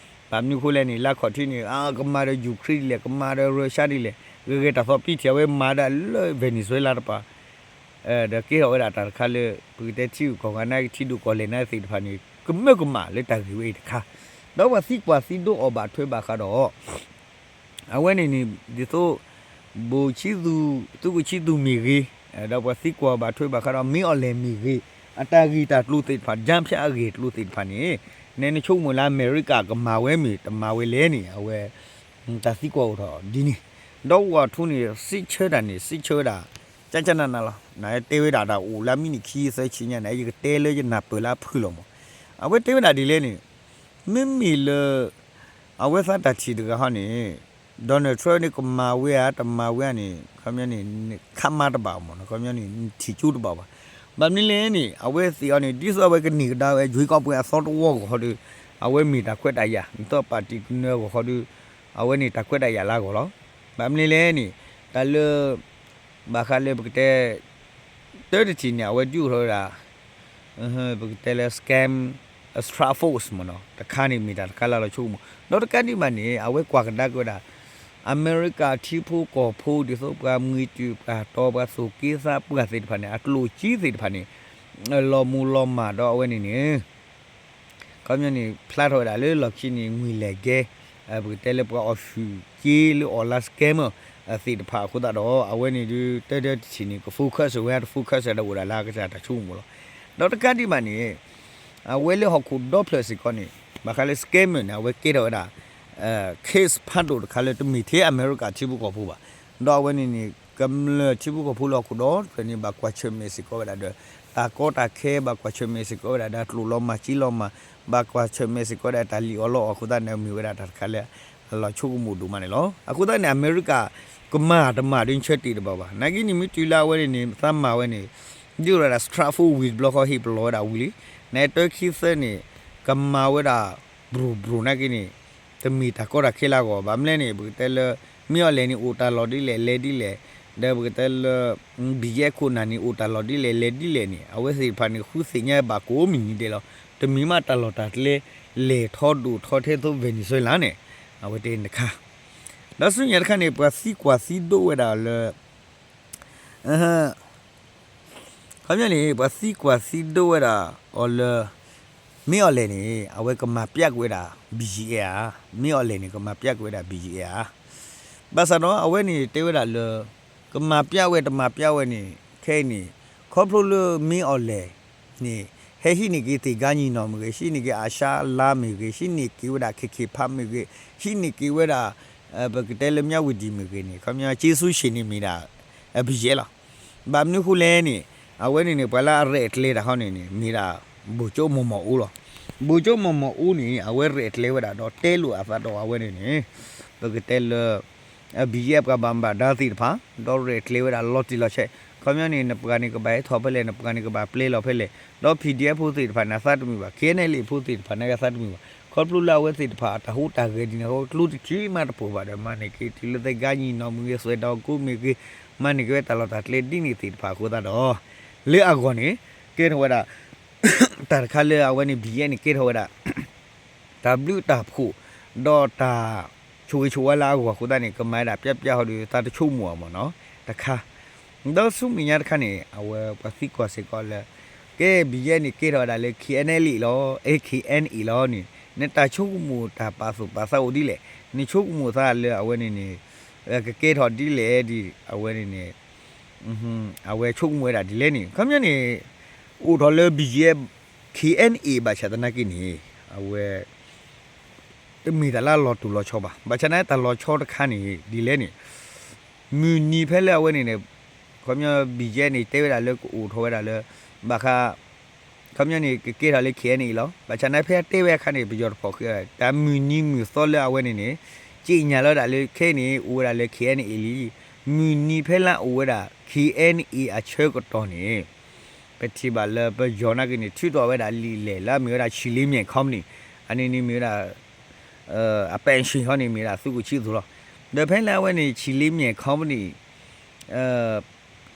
ဘၣ်မနုၤအဃိလဲၣ်န့ၣ် လၢခီၣ်ထံးန့ၣ် ကမၤဒီး Ukraine ဒ်လဲၣ် ကမၤဒီး Russia ဒ်လဲၣ် ဂ့ၤဂ့ၤတၢ်သီပံထံၣ်အဝဲမၤဒၣ်လၢ Venezuela တပၤ ဒီးကဲထီၣ်ဝဲဒၣ်တၢ်တခါလၢ ပကတဲထံဂုၤကီၢ်ဂၤနာ်က့ ထံဒိၣ်ကီၢ်လဲၢ်နာ်က့သ့ၣ်တဖၣ်န့ၣ် ကမၢကမၣ်လၢတၢ်ဂ့ၢ်ဝဲအံၤတခါ, ဒီးပှၤသံကွၢ်သံဒိးအီၤဘၣ်ထွဲဘၣ်ဃးဒီး အဝဲန့ၣ်န့ၣ် ဒ်သိး ဘိၣ်ဆံသူ, သုးခိၣ်ဆံသူမ့ၢ်ဂ့ၤ, ဒီးပှၤသံကွၢ်ဘၣ်ထွဲဘၣ်ဃးဒီး မ့ၢ်အီၤလဲၣ်မ့ၢ်ဂ့ၤ, အတၢ်ဂ့ၢ်တၢ်ကျိၤသ့ၣ်တဖၣ် ကၠါဖၠါအဂ့ၢ်အကျိၤသ့ၣ်တဖၣ်န့ၣ် နဲနဆိကမိၣ်လၢအမဲရကၤကမၤဝဲမ့ၢ်တမၤဝဲလဲၣ်န့ၣ် အဝဲ တၢ်သံကွၢ်အိၣ်ထီၣ်ဒ်န့ၣ်, ဒီးဝၤထူန့ၣ် စံးဆၢတၢ်န့ၣ် စံးဆၢဝဲဒၣ် ကၠၢကၠၢနးနးလီၤ. နတဲဝဲဒၣ်တၢ်အိၣ်လၢမံးနံးခံသၢဆံညါန့ၣ် ယကတဲလၢယနၢ်ပၢၢ်လၢအဖုၣ်လီၤမး. အဝဲတဲဝဲဒၣ်ဒ်လဲၣ်န့ၣ် မ့မ့ၢ်လၢ အဝဲသးတၢ်ထံၣ်တဂၤဟီန့ၣ် Donald Trump န့ၣ် ကမၤဝဲဧါ တမၤဝဲဧါန့ၣ် ခီပညီန့ၣ် ခါမါတဘၣ်မး ခီပညီန့ၣ် ထံၣ်ကၠိတဘၣ်ဘၣ်. ဘၣ်မနုၤလဲၣ်န့ၣ် အဝဲသ့ၣ်အီၤန့ၣ် ဒ်သိးအဝဲကန့ၢ်ကဒါဝဲ ရွေးကောက်ပွဲ အသီတဝီအဂီၢ်ဃီဒီး အဝဲမ့ၢ်တၢ်ခွဲးတၢ်ယာ် ဒ်သိးပၣ်တံၣ်ကနၢၤအဂီၢ်ဃီဒီး အဝဲန့ၣ်တၢ်ခွဲးတၢ်ယာ်လၢအဂီၢ်လီၤ. ဘၣ်မနုၤလဲၣ်န့ၣ် တၢ်လၢ ဘၣ်ဃးလၢပကတဲ တၢတထံၣ်န့ၣ် အဝဲဒုးအိၣ်ထီၣ်ဝဲဒၣ် ပကတဲလၢ scam, strike force မးနီၤ တခါန့ၣ်မ့ၢ်တၢ်တခါလၢလီၤဆိကမိၣ် ဒီးတကးဒံးဘၣ်န့ၣ် အဝဲကွၢ်ကဒါက့ၤဝဲဒၣ် အမဲရကၤထံဖိကီၢ်ဖိ ဒ်သိးပှၤမှံတုၤပှၤတီၤပှၤသိၣ်က့သးပှၢ်သ့ၣ်တဖၣ်န့ၣ် အကျိၣ်စ့သ့ၣ်တဖၣ်န့ၣ် လီၤမူၤလီၤမၢ်ဒီးအဝဲန့ၣ်န့ၣ် ခီပညီန့ၣ် ဖျါထီၣ်ဝဲဒၣ်လၢလီၢ်ခံန့ၣ် ငွေလဲၤကဲ ပကတဲလၢပှၤအီၣ်ဆူၣ်က့လၢ online scammer သ့ၣ်တဖၣ်အဃိသတးဒီး အဝဲန့ၣ်ဒုး တၢတၢတထံၣ်န့ၣ် က focus ဝဲ တ focus ဒီးအိၣ်ဒၣ်လၢအကစၢ်တၢ်ဆိကမိၣ်လီၤ. ဒီးတကးဒံးဘၣ်န့ၣ် အဝဲလၢဟီၣ်ခိၣ်ဒီဖျၢၣ်စ့ၢ်ကီးန့ၣ် ဘၣ်ဃးလၢ scammer န့ၣ် အဝဲကဲထီၣ်ဝဲဒၣ် case ဖးဒိၣ်တခါလၢတမ့ၢ်ထဲအမဲရကၤထံဖိကီၢ်ဖိဘၣ်. ဒီးအဝဲန့ၣ်န့ၣ် ကမျၢၢ်ထံဖိကီၢ်ဖိလၢဟီၣ်ခိၣ်ဒီဖျၢၣ်န့ၣ် ဘၣ်ကွၢ်ဆၢၣ်မဲာ်စ့ၢ်ကီးဝဲဒၣ်ဒီး တၢ်ကီတၢ်ခဲ ဘၣ်ကွၢ်ဆၢၣ်မဲာ်စ့ၢ်ကီးဝဲဒၣ်ဒီး ကျိၣ်လီၤမၢ်စ့လီၤမၢ် ဘၣ်ကွၢ်ဆၢၣ်မဲာ်စ့ၢ်ကီးဝဲဒၣ်တၢ်လံၣ်အီၣ်လီအီၣ်အဃိသတးန့ၣ် မ့ၢ်ဝဲဒၣ်တၢ်တခါလၢ အလီၤဆိကမိၣ်ဒိၣ်မးန့ၣ်လီၤ. အဃိသတးန့ၣ် အမဲရကၤ ကမၤတမၤဒ်ဆၢတ့ၢ်တဘၣ်ဘၣ်. နာ်က့န့ၣ် မ့ၢ်တုၤလၢအဝဲန့ၣ်န့ၣ် သးမၤဝဲန့ၣ် ဒ်ဝဲဒၣ် strike force ဝံၤတဘျီဃီဟ့ၣ်ပလီၢ်ဝဲဒၣ်ဝံၤလံ. နတၢခံသၢန့ၣ် ကမၤဝဲဒၣ် ဘြိၣ်ဘြိၣ်နာ်က့န့ၣ် တမ့ၢ်တၢ်ကီတၢ်ခဲလၢအဂီၢ်ဘၣ်. မ့ၢ်လဲၣ်န့ၣ် ပကတဲလၢ မ့ၢ်အီၤလဲၣ်န့ၣ် အိၣ်တၢ်လီၢ်ဒ်လဲၣ် လဲၤဒ်လဲၣ်, ဒီးပကတဲလၢ ဘံၣ်ယဲၢ်ခိၣ်နၢ်န့ၣ် အိၣ်တၢ်လီၢ်ဒ်လဲၣ် လဲၤဒ်လဲၣ်န့ၣ် အဝဲသ့ၣ်တဖၣ်န့ၣ် ဃုသ့ၣ်ညါဘၣ်ကိးမုၢ်နံၤဒဲးလီၤ. တမ့ၢ်မးတၢ်လီၢ်တၢ်ကျဲ လဲၤထီဒိၣ်ထီထဲသိး Venezuela န့ၣ် အဝဲတဲတခါ ဒီးဆူညါတခါန့ၣ် ပှၤသံကွၢ်သံဒိးဝဲဒၣ်လၢ ခီပညီန့ၣ် ပှၤသံကွၢ်သံဒိးဝဲဒၣ်အီၤလၢ မ့ၢ်အီၤလဲၣ်န့ၣ် အဝဲကမၤပျးကွံာ်ဝဲဒၣ် ဘံၣ်ယဲၢ်ဧါ, မ့ၢ်အီၤလဲၣ်န့ၣ် ကမၤပျးကွံာ်ဝဲဒၣ် ဘံၣ်ယဲၢ်ဧါ. ဘၣ်ဆၣ်ဒီးအဝဲန့ၣ်တဲဝဲဒၣ်လၢ ကမၤပျးဝဲတမၤပျးဝဲန့ၣ် ခဲအံၤန့ၣ် ခီဖျိလၢမ့ၢ်အီၤလဲၣ်န့ၣ် ဟဲဟံးန့ၢ်က့ၤသ့ၣ်ကါညီနီၢ်မ့ၢ်ဂ့ၤ, ဟံးန့ၢ်က့ၤအၤၡါလါမ့ၢ်ဂ့ၤ, ဟံးန့ၢ်က့ၤဝဲဒၣ် ခ့ၣ်ခ့ၣ်ဖးမ့ၢ်ဂ့ၤ, ဟံးန့ၢ်က့ၤဝဲဒၣ် ပကတဲလၢမၠးဝတံၣ်မ့ၢ်ဂ့ၤန့ၣ် ခီပညီ က့စူၣ်ရှ့ၣ်န့ၣ်မ့ၢ်ဒၣ် ဘံၣ်ယဲၢ်လီၤ. ဘၣ်မနုၤအဃိလဲၣ်န့ၣ် အဝဲန့ၣ်န့ၣ် ပှၤလၢအရဲၣ်ကျဲၤတၢ်ဟီန့ၣ်န့ၣ် မ့ၢ်ဒၣ် ဗိုလ်ချုပ်မောင်မောင်ဦးလီၤ. ဗိုလ်ချုပ်မောင်မောင်ဦးန့ၣ် အဝဲရဲၣ်ကျဲၤဝဲဒၣ်ဒီးတဲလိာ်အသးဒီးအဝဲန့ၣ်န့ၣ် ပကတဲလၢ ဘံၣ်ယဲၢ်ပှၤဘၣ်မူဘၣ်ဒါသ့ၣ်တဖၣ် ဒီးရဲၣ်ကျဲၤဝဲဒၣ်လီၤတံၢ်လီၤဆဲး ခီပညီန့ၣ် နပှၤန့ၣ်ကဘၣ်ဟဲထီၣ်ဖဲလဲၣ် နပှၤန့ၣ်ကဘၣ်ပျဲလီၤဖဲလဲၣ် ဒီး PDF ဖိသ့ၣ်တဖၣ်န့ၣ် အသးတမုာ်ဘၣ် KNLA ဖိသ့ၣ်တဖၣ်န့ၣ် အသးတမုာ်ဘၣ် ခီဖျိလၢအဝဲသ့ၣ်တဖၣ်အတၢ်ဟူးတၢ်ဂဲၤဒ်န့ၣ် ကျိတထံၣ်မးတပိၢ်ဘၣ်ဒီး မၤန့ၢ်က့ၤတုၤလၢသဲကါညီနီၢ်မ့ၢ်ဂ့ၤ စွဲဒီးကိးမ့ၢ်ဂ့ၤ မၤန့ၢ်က့ၤဝဲတၢ်လီၢ်တၢ်ကျဲဒ်န့ၣ်သ့ၣ်တဖၣ်အဃိသတးဒီး လၢအဂီၢ်န့ၣ် ကဲထီၣ်ဝဲဒၣ် တၢ်တခါလၢအဝဲန့ၣ် ဘံၣ်ယဲၢ်န့ၣ် ကဲထီၣ်ဝဲဒၣ် တၢ်ဘျုးတၢ်ဖှိၣ် ဒီးတၢ်ဆိၣ်ဂ့ၤဆိၣ်ဝါလၢအဂီၢ်အဃိသတးန့ၣ် ကမၤဝဲဒၣ်ပျးပျးဃီဒီး သးတဆိကမိၣ်အီၤမ့ၢ်နီၤ တခါ ဒီးဆူမဲာ်ညါတခါန့ၣ် အဝဲပှၤသံကွၢ်စ့ၢ်ကီးလၢ ကဲ ဘံၣ်ယဲၢ်န့ၣ် ကဲထီၣ်ဝဲဒၣ်လၢ KNLA လီၤ အဲ KNA လီၤန့ၣ် နတၢ်ဆိကမိၣ်တၢ်ပာ်သူၣ်ပာ်သးအိၣ်ဒ်လဲၣ် နဆိကမိၣ်သးလၢအဝဲန့ၣ်န့ၣ် ကကဲထီၣ်ဒ်လဲၣ်ဒ် အဝဲန့ၣ်န့ၣ် အဝဲဆိကမိၣ်ဝဲဒၣ်ဒ်လဲၣ်န့ၣ် ခီပညီန့ၣ် အိၣ်ထီၣ်လၢ ဘံၣ်ယဲၢ် KNA ဘၣ်ဆၣ်သနာ်က့န့ၣ် အဝဲ တမ့ၢ်တၢ်လၢအလီၤတူၢ်လီၤဆီဘၣ်. ဘၣ်ဆၣ်သနာ်က့တၢ်လီၤဆီတခါန့ၣ် ဒ်လဲၣ်န့ၣ် မုၢ်နံၤဖဲလၢအဝဲန့ၣ်န့ၣ် ခီပညီ ဘံၣ်ယဲၢ်န့ၣ် တဲဝဲဒၣ်လၢကအိၣ်ထီၣ်ဝဲဒၣ်လၢ ဘၣ်ဃး ခီပညီန့ၣ် ကကဲထီၣ်လၢ KNA လီၤ. ဘၣ်ဆၣ်သနာ်က့ဖဲအတဲဝဲအခါန့ၣ် ပယီၤတဖီၣ်ဃ့ တၢ်မုၢ်နံၤမုၢ်သီလၢအဝဲန့ၣ်န့ၣ် က့ညါလီၤဒၣ်လၢခဲအံၤန့ၣ် အိၣ်ဝဲဒၣ်လၢ K N A လံ. မုၢ်နံၤဖဲလၢအိၣ်ဝဲဒၣ် K N A အဆၢကတီၢ်န့ၣ် ပထံၣ်ဘၣ်လၢပယီၤနာ်က့န့ၣ် ထုးထီၣ်ဝဲဒၣ်လံာ်လဲၢ်လၢအမ့ၢ်ဝဲဒၣ် ဆံလ့မၠဲၣ် company အန့ၣ်န့ၣ်မ့ၢ်ဝဲဒၣ် အ pension ဟီန့ၣ် မ့ၢ်ဝဲဒၣ်သုးခိၣ်ဆံသူလီၤ. ဒီးဖဲလၢအဝဲန့ၣ် ဆံလ့မၠဲၣ် company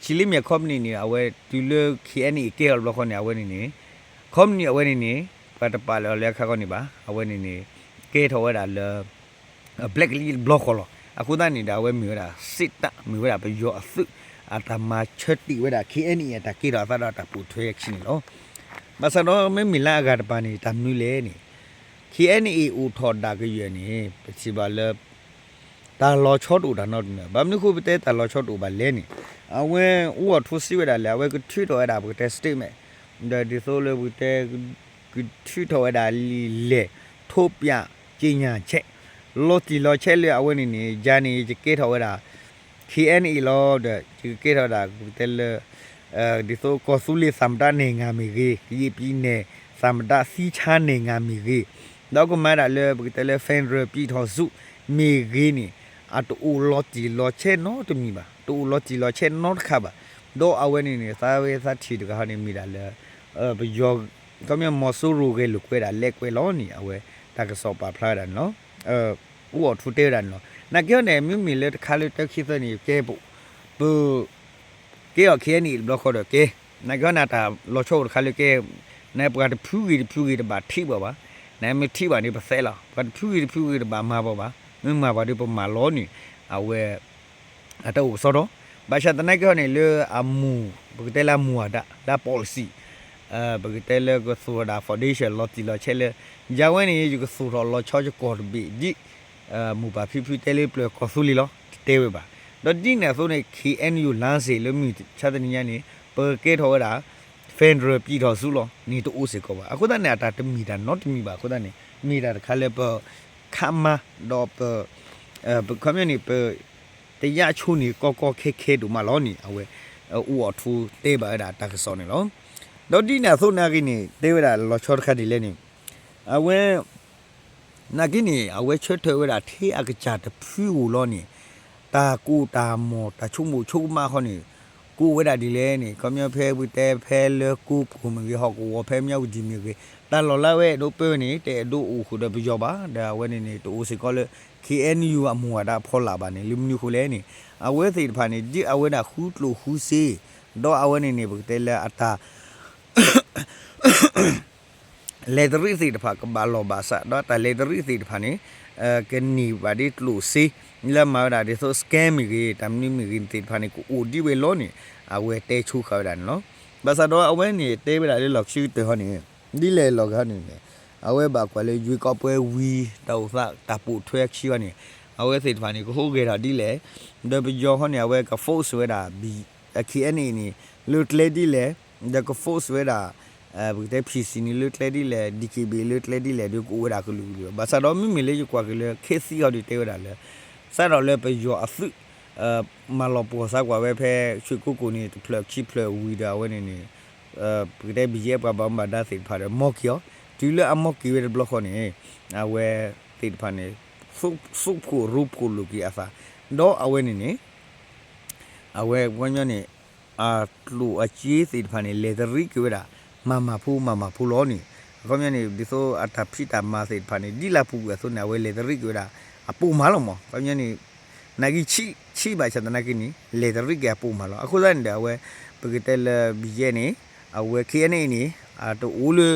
ဆံလ့မၠဲၣ် company န့ၣ် အဝဲတုၤလၢ K N A ကဲထီၣ်တဘျီဃီန့ၣ် အဝဲန့ၣ်န့ၣ် company အဝဲန့ၣ်န့ၣ် ပှၤတပာ်လၢအီၤလၢအခါခီန့ၣ်ဘၣ်. အဝဲန့ၣ်န့ၣ် ကဲထီၣ်ဝဲဒၣ်လၢ အဘျဲၣ်ကလံတဘျီဃီလီၤ. အဃိသတးန့ၣ်ဒီး အဝဲမ့ၢ်ဝဲဒၣ် စစ်တပ် မ့ၢ်ဝဲဒၣ်ပယီၤအသုး အတၢ်မၤဆၢတ့ၢ်ဝဲဒၣ် K N A အတၢ်ကဲထီၣ်အသးဒီးတၢ်ပိာ်ထွဲခံန့ၣ်လီၤ. ဘၣ်ဆၣ်ဒီးမ့မ့ၢ်လၢအဂၤတပၤန့ၣ် တၢ်မနုၤလဲၣ်န့ၣ် K N A အိၣ်ထီၣ်ဒၣ်ကယဲၢ်န့ၣ် ပထံၣ်ဘၣ်လၢ တၢ်လီၤဆီတအိၣ်တၢ်နီတမံၤ. ဘၣ်မနုၤအဃိပတဲတၢ်လီၤဆီတအိၣ်ဘၣ်လဲၣ်န့ၣ် အဝဲအိၣ်အီၤထိစံးဝဲဒၣ်လၢ အဝဲကထုးထီၣ်ဝဲဒၣ်ပကတဲ statement ဒီးဒ်သိးလၢပကတဲ ကထုးထီၣ်ဝဲဒၣ်လံာ်လဲၢ် ထုတ်ပြန်ကြေညာချက် လီၤတံၢ်လီၤဆဲးလၢအဝဲန့ၣ်န့ၣ် ယၤန့ၣ် ယကဲထီၣ်ဝဲဒၣ် K N A လီၤ. ဒီးယကကဲထီၣ်ဝဲဒၣ် ပကတဲလၢ ဒ်သိးကီၢ်သူလ့ၤ သမ္မတ နိုင်ငံ မ့ၢ်ဂ့ၤ, ကရင်ပြည်နယ် သမ္မတ သီးခြားနိုင်ငံ မ့ၢ်ဂ့ၤ, ဒီးကမၤဒၣ်လၢပကတဲလၢ federal ပြည်ထောင်စု မ့ၢ်ဂ့ၤန့ၣ် အတအိၣ်လီၤတံၢ်လီၤဆဲးနီတမံၤဘၣ်, တအိၣ်လီၤတံၢ်လီၤဆဲးနီတခါဘၣ်. ဒီးအဝဲန့ၣ်န့ၣ် သးဝဲသးထံၣ်တဂၤဟီန့ၣ်မ့ၢ်ဒၣ်လၢ ပယီၤ ခီပညီ မီၤစိရိၤဂဲၤလိာ်ကွဲဒၣ်လဲၤကွဲးလီၤန့ၣ် အဝဲတၢ်ကစီၣ်ပာ်ဖျါဝဲဒၣ်န့ၣ်လီၤ. အိၣ်အီၤထိတဲဝဲဒၣ်န့ၣ်လီၤ. နာ်က့ဟီန့ၣ် မ့မ့ၢ်လၢတခါလၢတၢခံသၢန့ၣ် ကဲပ ပ ကဲအီၤ K N A တဘျီဃီဒီးကဲ, နာ်က့ဟီန့ၣ် အတၢ်လီၤဆီအိၣ်တခါလၢကဲ, နပှၤတဖုဂ့ၤတဖုဂ့ၤတဘၣ်ထံၣ်ပှၤဘၣ်, နမ့ၢ်ထံၣ်ဘၣ်န့ၣ် ပသဲလီၤ, ပှၤတဖုဂ့ၤတဖုဂ့ၤတဘၣ်မၤပှၤဘၣ်, မ့ၢ်မၤပှၤဒီးပမၤလီၤန့ၣ် အဝဲ အတၢ်အိၣ်ကစီဒီ, ဘၣ်ဆၣ်သနာ်က့ဟီန့ၣ် လၢအမူၢ် ပကတဲလၢအမူၢ်ဝါဒ လၢအ policy ပကတဲလၢကသူၣ်ထီၣ်ဒၣ် foundation လီၤတံၢ်လီၤဆဲးလၢ ယၤဝဲန့ၣ် ယကသူၣ်ထီၣ်လီၤဆီယကီၢ်တဘ့ၣ်ဒ် မိၢ်ပၢ်ဖံဖုတဲလၢပျၢၤကီၢ်သူလ့ၤလီၤ တတဲဝဲဘၣ်. ဒီးဒ်န့ၣ်အသိးန့ၣ် K N U လမ်းစဉ် လၢမုၢ်ဆါတနံၤညါန့ၣ် ပကကဲထီၣ်ဝဲဒၣ် federal ပြည်ထောင်စု လီၤန့ၣ် တအိၣ်စ့ၢ်ကီးဘၣ်. အဃိသတးန့ၣ် အတၢ်တမ့ၢ်တၢ်နီတမံၤဘၣ်. အဃိသတးန့ၣ် မ့ၢ်တၢ်တခါလၢပ ခးမါ ဒီးပ ပခီပညီန့ၣ် ပ တယၣ်ဆိန့ၢ်ကီကီခဲခဲဒိၣ်မးလီၤန့ၣ် အဝဲ အိၣ်အီၤထိတဲဘၣ်ဝဲဒၣ်တၢ်ကစီၣ်န့ၣ်လီၤ. ဒီးဒ်န့ၣ်အသိးနာ်က့န့ၣ် တဲဝဲဒၣ်လီၤဆီတခါဒ်လဲၣ်န့ၣ် အဝဲ နာ်က့န့ၣ် အဝဲဆၢထၢၣ်ဝဲဒၣ်ထဲအကစၢ်တဖုဧိၤလီၤန့ၣ် တၢ်ကိၢ်တၢ်မီၢ် တၢ်ဆိကမိၣ်ဆိကမးခီန့ၣ် ကိးဝဲဒၣ်ဒ်လဲၣ်န့ၣ် ခီပညီဖဲပတဲဖဲလၢကိးပူၤမ့ၢ်ဂ့ၤ ဟီၣ်ကဝီၤဖဲမၠၣ်ဝတံၤမ့ၢ်ဂ့ၤ တၢ်လီၢ်လၢအဝဲအဲၣ်ဒိးပၢန့ၣ် တအဲၣ်ဒိးအိၣ်ဃုာ်ဒီးပယီၤဘၣ်. ဒီးအဝဲန့ၣ်န့ၣ် တအိၣ်စ့ၢ်ကီးလၢ K N U အမူၢ်ဝါဒအဖီလာ်ဘၣ်န့ၣ် လၢမနုၤအဃိလဲၣ်န့ၣ် အဝဲသ့ၣ်တဖၣ်န့ၣ် ဒ်အဝဲဒၣ်ဃုကျိၣ်ဃုစ့ ဒီးအဝဲန့ၣ်န့ၣ် ပကတဲလၢအတၢ် လဲၤတရံးသ့ၣ်တဖၣ်ကဘၣ်လီၢ်ဘၣ်စး ဒီးတၢ်လဲၤတရံးသ့ၣ်တဖၣ်န့ၣ် ကန့ၢ်ဘၣ်ဒ်ကျိၣ်စ့ လၢမၤဝဲဒၣ်ဒ်သိး scam မ့ၢ်ဂ့ၤ တၢ်မနုၤမ့ၢ်ဂ့ၤသ့ၣ်တဖၣ်န့ၣ် ကအိၣ်ဒံးဝဲလီၤန့ၣ် အဝဲတဲဆိဃာ်ဝဲဒၣ်န့ၣ်လီၤ. ဘၣ်ဆၣ်ဒီးအဝဲန့ၣ်တဲဝဲဒၣ်လၢလီၢ်ခံကတၢၢ်ဟီန့ၣ် ဒ်လဲၣ်လီၤဂာ်ဟီန့ၣ်န့ၣ် အဝဲဘၣ်ကွၢ်လၢ ရွေးကောက်ပွဲ ဝံၤ တၢ်အိၣ်သးတၢ်ပိာ်ထွဲခံဟီန့ၣ် အဝဲသ့ၣ်တဖၣ်န့ၣ် ကဟိဂဲၤထီၣ်ဒ်လဲၣ် ဒီးပယီၤဟီန့ၣ် အဝဲက force ဝဲဒၣ် K N A န့ၣ် လၢကျဲဒ်လဲၣ် ဒီးက force ဝဲဒၣ် ပကတဲ P C န့ၣ် လၢကျဲဒ်လဲၣ် D K B A လၢကျဲဒ်လဲၣ်ဒီးကအိၣ်ဝဲဒၣ်ကလုာ်ကလုာ်လီၤ. ဘၣ်ဆၣ်ဒီးမ့မ့ၢ်လၢယကွၢ်က့ၤလၢ ခဲသံအီၤဒီးတဲဝဲဒၣ်လၢ စးထီၣ်လၢပယီၤအသုး မၤလီၤပှီၢ်စးကွၢ်ဝဲဖဲ ရွှေကုက္ကို န့ၣ် တဖျၢၣ်ခံဖျၢၣ်ဝံၤဒီးအဝဲန့ၣ်န့ၣ် ပကတဲ ဘံယဲၢ်ပှၤဘၣ်မူဘၣ်ဒါသ့ၣ်တဖၣ်ဒီး မီၢ်က့ၤအီၤ တုၤလၢအမီၢ်က့ၤဝဲတဘျီဃီန့ၣ် အဝဲသ့ၣ်တဖၣ်န့ၣ် သူၣ်ဖှိၣ်ရိဖှိၣ်လိာ်က့ၤအသး ဒီးအဝဲန့ၣ်န့ၣ် အဝဲပှၤကညီန့ၣ် အကျိၣ်အစ့သ့ၣ်တဖၣ်န့ၣ် လဲၤတရံးက့ၤဝဲဒၣ် မၤမၤဖိမၤမၤဖိလီၤန့ၣ် အခီပညီန့ၣ် ဒ်သိးအတၢ်ဖံးတၢ်မၤသ့ၣ်တဖၣ်န့ၣ် ဒ်လၢပူၤကွံာ်အသိးန့ၣ် အဝဲလဲၤတရံးက့ၤဝဲဒၣ် အပိာ်မးလီၤမး အခီပညီန့ၣ် နာ်က့ဆံးဆံးဘၣ်ဆၣ်သနာ်က့န့ၣ် လဲၤတရံးက့ၤအပိာ်မးလီၤ. အဃိသတးန့ၣ်ဒီး အဝဲ ပကတဲလၢဘံယဲၢ်န့ၣ် အဝဲ K N A န့ၣ် အတအိၣ်လၢ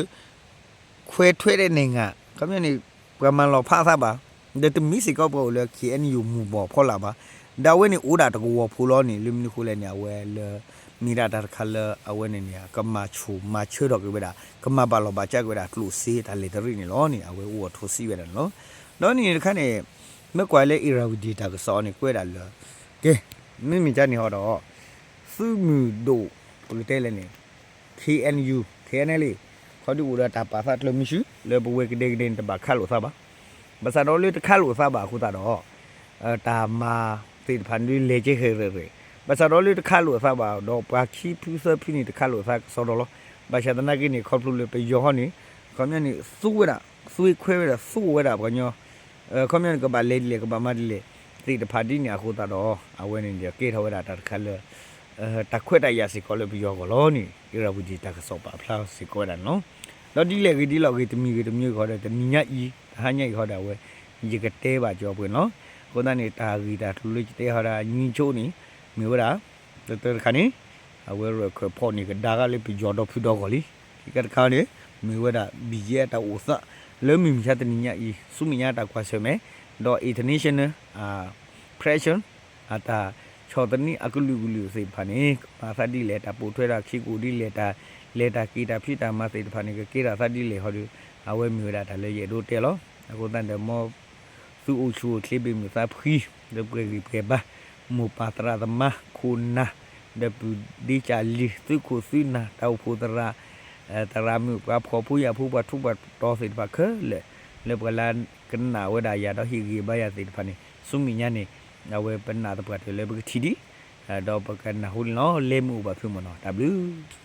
ခွဲထွက်တဲ့နိုင်ငံ ခီပညီန့ၣ် ပှၤမၤလီၤဖးအသးဘၣ် ဒီးတမ့ၢ်စ့ၢ်ကီးပှၤအိၣ်လၢ K N U မူၢ်ဘီၣ်ဖီလာ်ဘၣ် ဒီးအဝဲန့ၣ်အိၣ်ဒၣ်တကဝီၤဖိလီၤန့ၣ် လၢမနုၤအဃိလဲၣ်န့ၣ် အဝဲလၢ မ့ၢ်ဒၣ်တၢ်တခါလၢအဝဲန့ၣ်န့ၣ် ကမၤဆူၣ်မၤဆၢထီၣ်က့ၤဝဲဒၣ် ကမၤဘၣ်လီၢ်ဘၣ်စးက့ၤဝဲဒၣ်ကျိၣ်စ့တၢ်လဲၤတရံးန့ၣ်လီၤန့ၣ် အဝဲအိၣ်အထိစံးဝဲဒၣ်န့ၣ်လီၤ. ဒီးန့ၣ်တခါန့ၣ် မ့ၢ်ကွၢ်လၢ Irrawaddy တၢ်ကစီၣ်အီၤန့ၣ် ကွဲးဒၣ်လၢ ကဲ မ့မ့ၢ်ကါန့ၣ်ဟီဒီး သုးမုၢ်ဒိၣ် ပကတဲလဲၣ်န့ၣ် K N U K N L A ခီဒုးအိၣ်ဒီးတၢ်ပာ်သးကျၢၤမုၢ်ဆူ လၢပဝဲကဒဲကဒဲန့ၣ် တဘၣ်ခးလိာ်သးဘၣ်. ဘၣ်ဆၣ်ဒီးလၢတခးလိာ်သးဘၣ်အဃိသတးဒီး တၢ်မၤသ့ၣ်တဖၣ်ဒုးလဲၤကဲဃဲၤရဲၣ်ရဲၣ် ဘၣ်ဆၣ်ဒီးလၢတခးလိာ်သးဘၣ်ဒီးပှၤခံဖုသၢဖုန့ၣ် တခးလိာ်သးကစီဒီလီၤ. ဘၣ်ဆၣ်သနာ်က့န့ၣ် ခီဖျိလၢပယီၤဟီန့ၣ် ခီပညီန့ၣ် သူဝဲဒၣ် သွ့ခွဲဝဲဒၣ် သူဝဲဒၣ်ပှၤကညီ ခီပညီန့ၣ် ကဘၣ်လဲၤဒ်လဲၣ် ကဘၣ်မၤဒ်လဲၣ် သ့ၣ်တဖၣ်ဒ်န့ၣ်အဃိသတးဒီး အဝဲန့ၣ်ဒီးကဲထီၣ်ဝဲဒၣ်တၢ်တခါလၢ တၢ်ခွဲးတၢ်ယာ်စ့ၢ်ကီးလၢပယီၤအဂီၢ်လီၤန့ၣ် အ့ၣ်ရပူၤတံၣ်တၢ်ကစီၣ်ပာ်ဖျါစ့ၢ်ကီးဝဲဒၣ်န့ၣ်လီၤ. ဒီးဒ်လဲၣ်ဂ့ၤဒ်လဲၣ်ဂ့ၤ တမံၤဂ့ၤတမံၤဂ့ၤဒီး တနံၤညါအံၤ တဟါညါအံၤဃီဒီး အဝဲ ယကတဲဘၣ်ကၠီပှဲၤန့ၣ်လီၤ. အဃိသတးန့ၣ် တၢ်ဂ့ၢ်တၢ်ကျိၤလၢယတဲဟီဒီး ငြိမ်းချမ်းန့ၣ် မ့ၢ်ဝဲဒၣ် တၢတခါန့ၣ် အဝဲရၢၢ်ခၢၣ်ဖီၣ်န့ၣ်ကဒါက့ၤလၢပယီၤဒီဖုဒီဂီၢ်လံ. ခံခါတခါန့ၣ် မ့ၢ်ဝဲဒၣ် ဘံၣ်ယဲၢ် တၢ်အိၣ်သး လၢမုၢ်မဆါတနံၤညါအံၤ ဆူမဲာ်ညါတၢ်ကွၢ်ဆၢၣ်မဲာ် ဒီး international pressure အတၢ်ဆီၣ်သနံးအကလုာ်ကလုာ်သ့ၣ်တဖၣ်န့ၣ် ကမၤသးဒ်လဲၣ် တၢ်ပိာ်ထွဲတၢ်ခံကိးဒ်လဲၣ် တၢ်လဲၤတၢ်က့ၤတၢ်ဖံးတၢ်မၤသ့ၣ်တဖၣ်န့ၣ် ကကဲထီၣ်သးဒ်လဲၣ်ဃီဒီး အဝဲမ့ၢ်ဝဲဒၣ်တၢ်လၢယအဲၣ်ဒိးတဲလီၤ. အဃိသတးဒီး မ်သုအိၣ်ဆူၣ်အိၣ်ချ့ ဘၣ်မုာ်သးဖှံ လၢပှဲၤဂံၢ်ပှဲၤဘါ မိၢ်ပၢ်သရၣ်သမါ ခိၣ်နၢ် ဒီးပုၢ်ဒ့ကၢ်လံၤ သုးခိၣ်သုးနၢ် တၢ်အိၣ်ဖှိၣ်သရၣ် သရၣ်မုၣ် ပှၤဖှီၣ်ဖိယာ်ဖိ ပှၤထူးပှၤတီၤသ့ၣ်တဖၣ်ခဲလၢာ် လၢပှၤလၢကနၣ်ဝဲဒၣ်ယၤဒီးဟ့ၣ်ဂံၢ်ဘါယၤသ့ၣ်တဖၣ်န့ၣ် ဆူမဲာ်ညါန့ၣ် အဝဲပနာ်သပှၢ်တၢၢ်လၢပကထံၣ်ဒံး ဒီးပကနၢ်ဟူန့ၣ်လီၤ. လၢမုၢ်အိၣ်ဘၣ်ဖုးမ့ၢ်နီၤ တၢ်ဘျုး